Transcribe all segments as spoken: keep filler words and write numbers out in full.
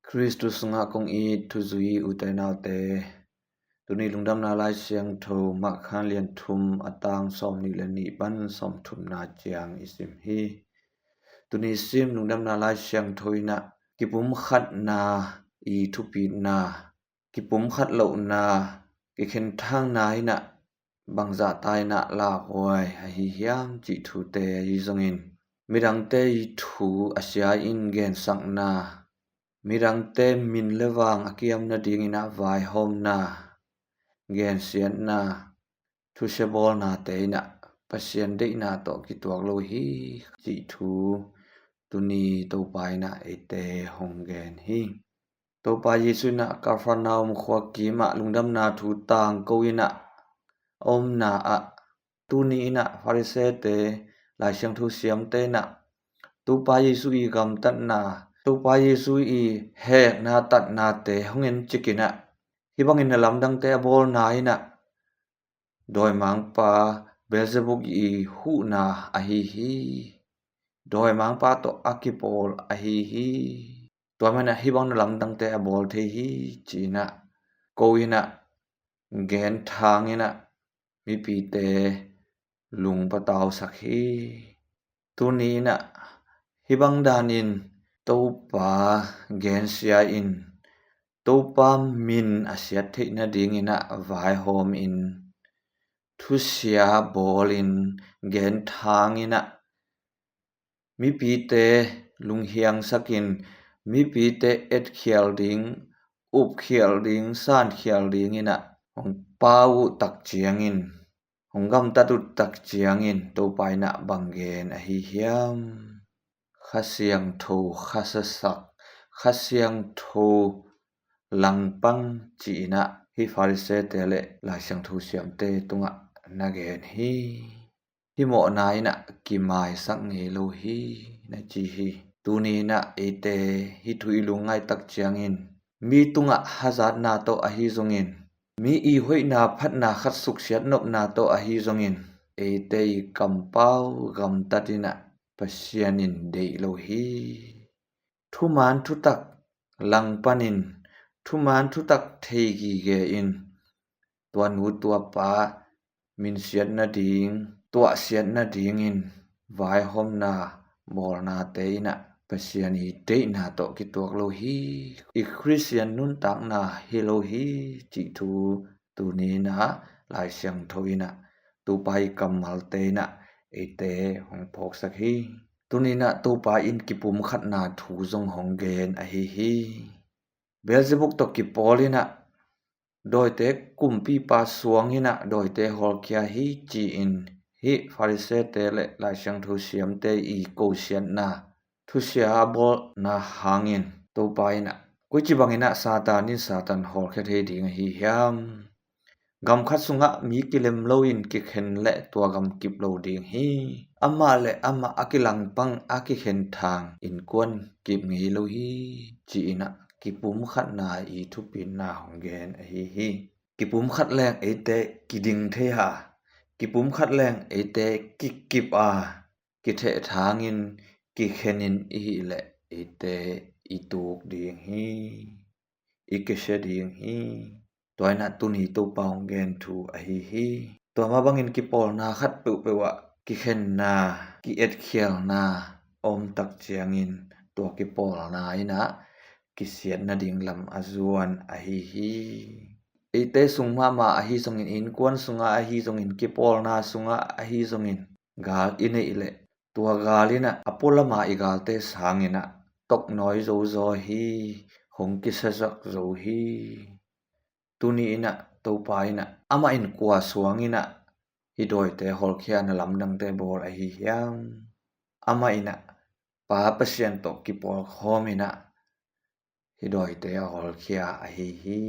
Khristu sungah kong it thuzui ute naute, tuni Lungdamna Lai Siangtho Mark khan lian thum, a tang sawmnih le nih pan sawmthumna ciang i sim hi. Tuni sim Lungdamna Lai Siangtho in ah kipumkhatna i thupitna, kipumkhat lohna, kikhenthangna in ah bangzah ta in ah lauhuai ahi hiam cih thute ahi zongin, midangte i thu a sia in gensakna, midangte min le vang a kiam nading in ah vaihawmna, gensiatna, thusia bawlnate in ah Pasian deihna tawh kituak lo hi cih thu tuni Topa in ah eite hong gen hi. Topa Jesu in ah Kapharnaum khua kim ah lungdamna thu tangko in ah a omna ah, tuni in ah Farisee-te, Lai Siangtho siamte in ah Topa Jesu i gamtatna, Topa Jesu i hekna, tatnate hong en cik in ah, hih bangin na lamdangte a bawlna in ah dawimangpa Beelzebub i huhna ahi hi. Dawimangpa tawh a kipawl ahi hi. Tua manin ah hih bang na lamdangte a bawl thei hi ci in ah ko in ah, genthang in ah mipite lungpatausak hi. Tuni in ah hih bang danin Topa gensia in, Topa min a siat theih nading in ah vaihawm in, thusia bawl in, genthang in ah mipite lunghiangsak in, mipite etkhial ding, upkhial ding, sankhial ding in ah hong pau uh tak ciangin, hong gamtat uh tak ciangin Topa in ah bang gen ahi hiam? Kha Siangtho, Kha sasak, Kha Siangtho langpang ci in ah hih Farisee-te le Lai Siangtho siamte tungah na gen hi. Hih mawhna in ah kimaisak ngei lo hi na ci hi. Tuni in ah eite hih thu i lungngaih tak ciangin, mi tungah hazatna tawh ahi zongin, mi i hoihna phatna khat suksiat nopna tawh ahi zongin, eite i kampau gamtat in ah Pasian in deih lo hi. Thuman thutak langpan in, thuman thutak thei gige in, tua nu tua pa minsiat nading, tuahsiat nadingin vaihawmna bawlnate in ah Pasian i deihna tawh kituak lo hi. I Khristian nuntakna hi lo hi cih thu tuni in ah Lai Siangtho in ah Topa i kammalte in ah eite hong phawksak hi. Tuni in ah Topa in kipumkhatna thu zong hong gen ahi hi. Beelzebub tawh kipawl in ah dawite kumpipa suang in ah dawite hawlkhia hi ci-in hih Farisee-te le Lai Siangtho siamte i kosiatna, thusia bawlna hangin Topa in ah, koici bangin ah Satan in Satan hawlkhia thei ding ahi hiam? Gam khat sungah mi kilem loin kikhen leh tua gam kip lo ding hi. Amah le amah a kilangpang, a kikhenthang innkuan kip ngei lo hi, ci-in ah kipumkhatna i thupitna hong gen ahi hi. Kipumkhat leng eite kiding thei a, kipumkhat leng eite kikip a, kithehthangin, kikhenin i hih leh eite i tuk ding hi, i kisia ding hi. Tua in ah tuni Topa hong gen thu ahi hi. Tua mah bangin kipawlna khat peuhpeuh ah kikhenna, ki-etkhialna a om tak ciangin tua kipawlna in ah kisiat nading lam a zuan ahi hi. Eite sung mahmah ahi zongin, innkuan sungah ahi zongin, kipawlna sungah ahi zongin, gal i neih leh tua gal in ah a pualama i galte sangin ah toknawi zozaw hi, hong kisazak zo hi. Tuni in ah Topa in ah amah in kua suang in ah hih dawite hawlkhia, na lamdangte bawl ahi hiam? Amah in ah Pa Pasian tawh kipawlkhawm in ah hih dawite a hawlkhia ahi hi.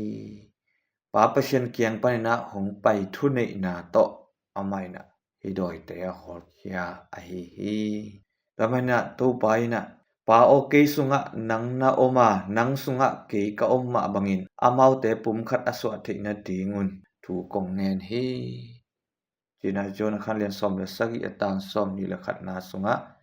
Pa Pasian kiang panin ah hong pai thuneihna tawh amah in ah hih dawite a hawlkhia ahi hi. Tua manin ah Topa in ah, Pa aw, kei sungah nang na om a, nang sungah kei ka om mah bangin amaute pumkhat a suah theih nadingun thu kong ngen hi, ci-in ah John a khan lian sawm le sagih, a tang sawmnih le khatna sungah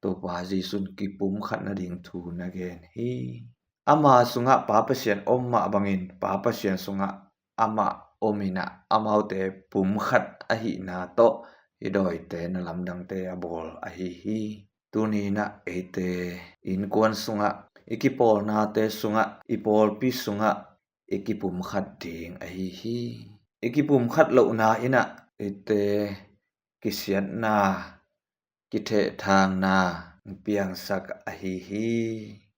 Topa Jesu in kipumkhat nading thu na gen hi. Ama sungah Pa Pasian om mah bangin Pa Pasian sungah amah om inah, amaute pumkhat ahihna tawh hih dawite na lamdangte a bawl ahi hi. Tuni inah eite innkuan sungah, i kipawlnate sungah, i pawlpi sungah i kipumkhat ding ahi hi. I kipumkhat lohna inah eite kisiatna, kithehthangna piangsak ahi hi.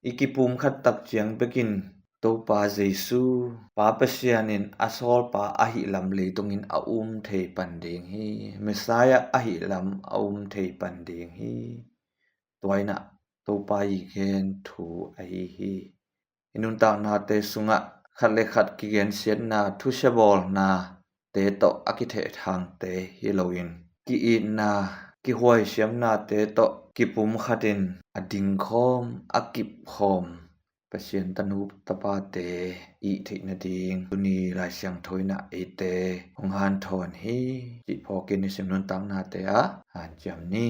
I kipumkhat tak ciang bekin Topa Jesu, Pa Pasian in a sawlpa ahih lam leitungin a um thei pan ding hi. Messiah ahih lam a um thei pan ding hi. Tua inah Topa i gen thu ahi hi. I nuntaknate sungah khat le khat kigensiatna, thusia bawlnate tawh a kithehthangte hi loin, ki-itna, kihuaisiamnate tawh kipumkhatin a dingkhawm, a kipkhawm Pasian tanu tapate i theih nading tuni Lai Siangtho inah eite hong hanthawn hi. Cih phawkin i sim nuntaknate ah hanciam ni.